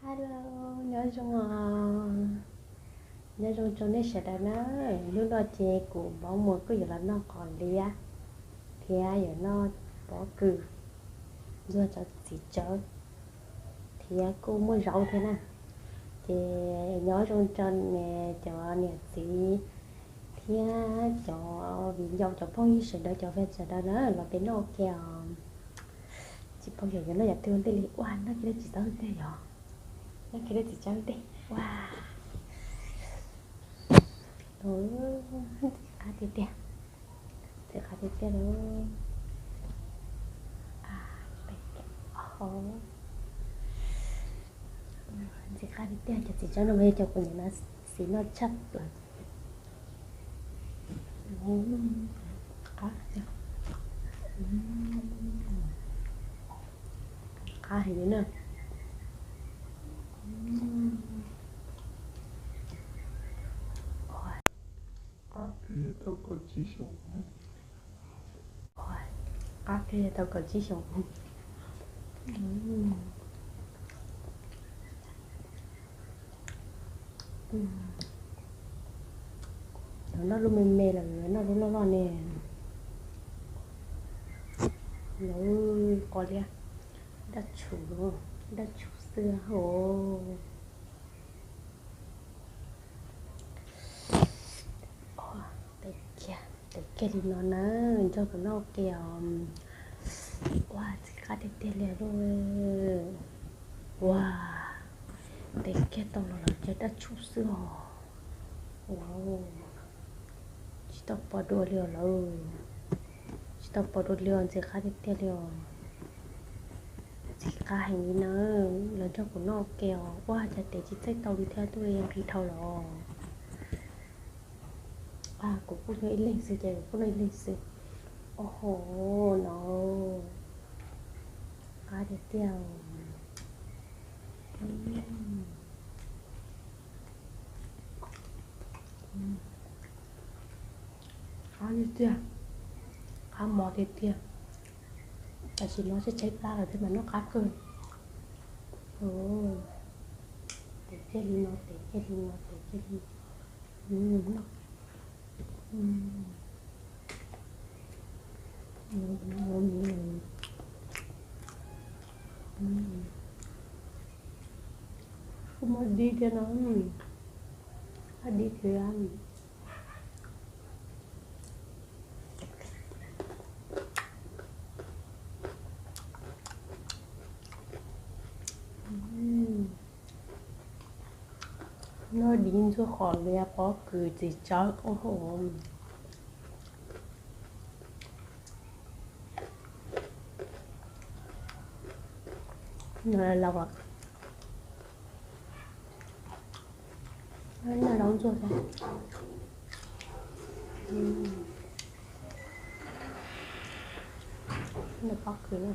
Hello, nyob zoo os. Nyob zoo rau nej sawv daws na. Hnub no ces kuv Npauv Muas kuj yuav los noj qos liab thiab yuav noj pob kws ntxuag cov txiv tsawb thiab kuj muaj zaub thiab na. Ces nyob zoo rau cov niam txiv thiab cov viv ncaus cov phooj ywg sawv daws cov fans sawv daws na los peb noj ua ke os. Tsis paub yog yuav noj yam twg ua ntej li. Ua noj kiag li txiv tsawb tiag yog, noj kiag li txiv tsawb tiag. Ua, ntxim qab tiag tiag, ntxim qab tiag tiag lauj. Ntxim qab tiag tiag, cov txiv tsawb no mas yog cov kuv nyiam na, siv noj tshaj plaws. Qab, qab heev li na. Qab kiag tau kaum tsib xyoos. Noj lub me me lawm noj lub loj loj ne. Lawv qos liab daj tshum, daj tshum xwb os. Tev kiag, tev kiag li no na, nrog kuv noj ua ke os. Ua ntxim qab tiag tiag li lauj. Ua, tev kiag tau los lawm ces daj tshum xwb os. Ua, tsis tau pom dua li os lawm. Tsis tau pom dua li os, ntxim qab tiag tiag li os. Ntxim qab heev li na, los nrog kuv noj ua ke os. Ua cas tev tsis txaij tau li thiab, twb nqhis dhau los. Kuv kuj noj ib leeg xwb ces kuv kuj noj ib leeg xwb. Au hov, no qab tiag tiag. Qab tiag tiag, qab mos tiag tiag. Tam sim no tshaib tshaib plab lawm thiab mas noj qab kawg. Tev kiag li no, tev kiag li no, tev kiag li no. Kuj muaj dib thiab no, muaj dib thiab. Noj dib ntxuag qos liab pob kws txiv tsawb, au hov. Noj laus ntxuag thiab. Noj pob kws na.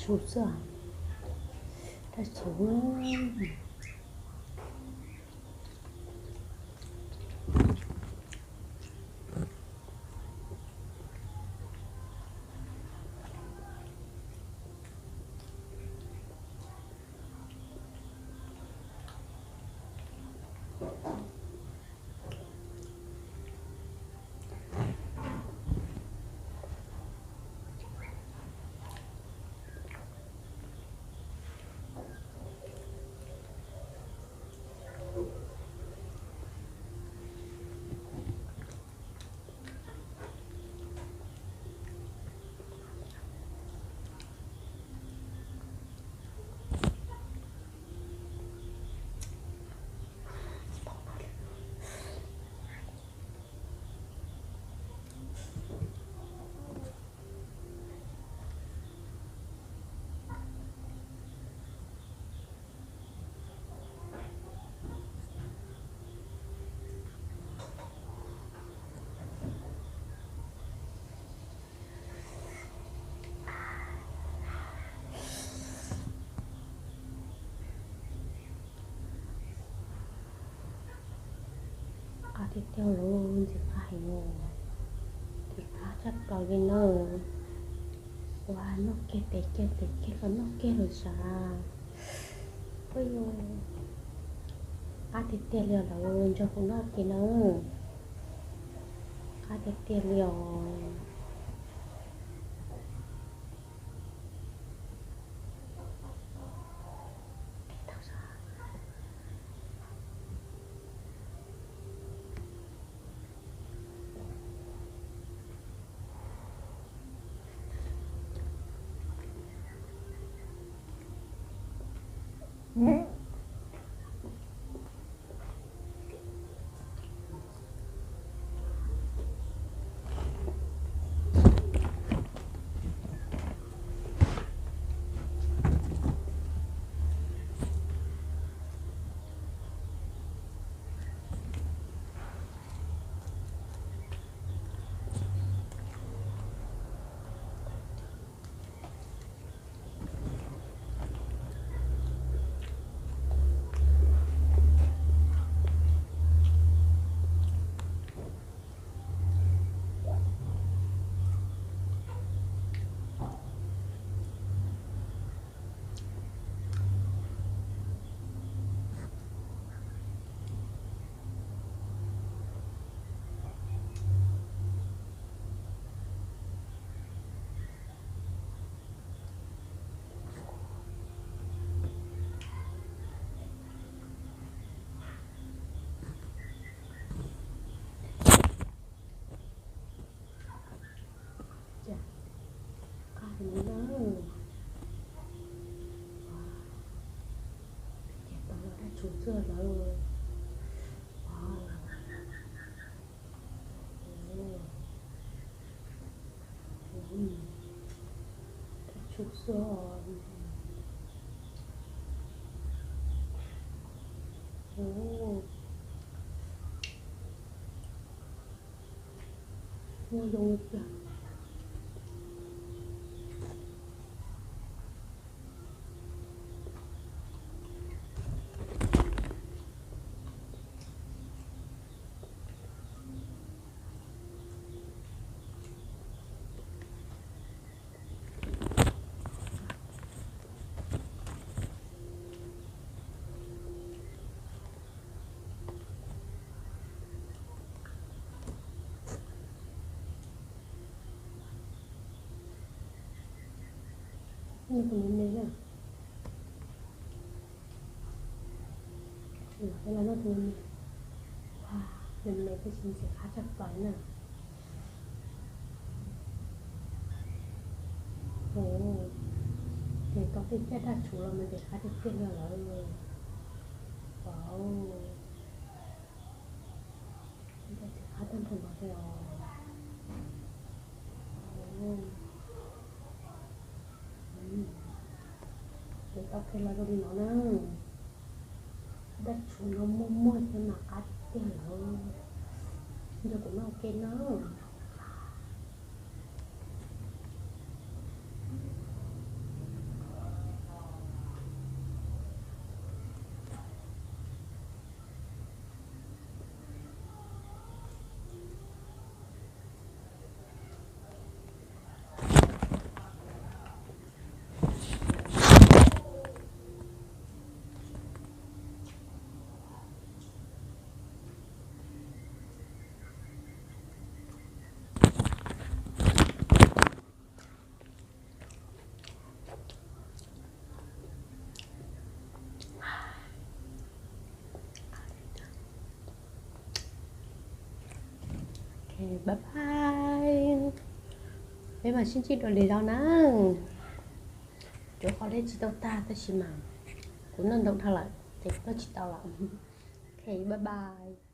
Hu xwb, dab tsi? Qab tiag tiag lauj, ntxim qab heev, ntxim qab tshaj plaws li na. Ua noj kiag tes kiag tes kiag los noj kiag lawm sav. Ua, qab tiag tiag li os lawv, nrog kuv noj kiag na. Qab tiag tiag li os. Qab heev na. Tiag tiag, tau los dab tsi xwb lawm. Dab tsi xwb. Muaj zoo li tiag. Noj tus me me na. Los peb los noj tus me me. Ua, me me tab sis ntxim qab tshaj plaws na. Ua, ces tau tej caj dab tsuv los mas ntxim qab tiag tiag li lawm. Wow. Ntxim qab tag nrho no li os. Ces tau qhia los zoo li no na. Dab tsuv no muaj muaj thiab mas qab tiag tiag lawm. Nrog kuv noj ua ke na. Bye bye. Peb mam sib ntsib dua lwm zaus na. Tsuav qhov dej tsis tau tag tab sis mas kuv noj ntau dhau lawm ces noj tsis tau lawm. Ok, bye bye.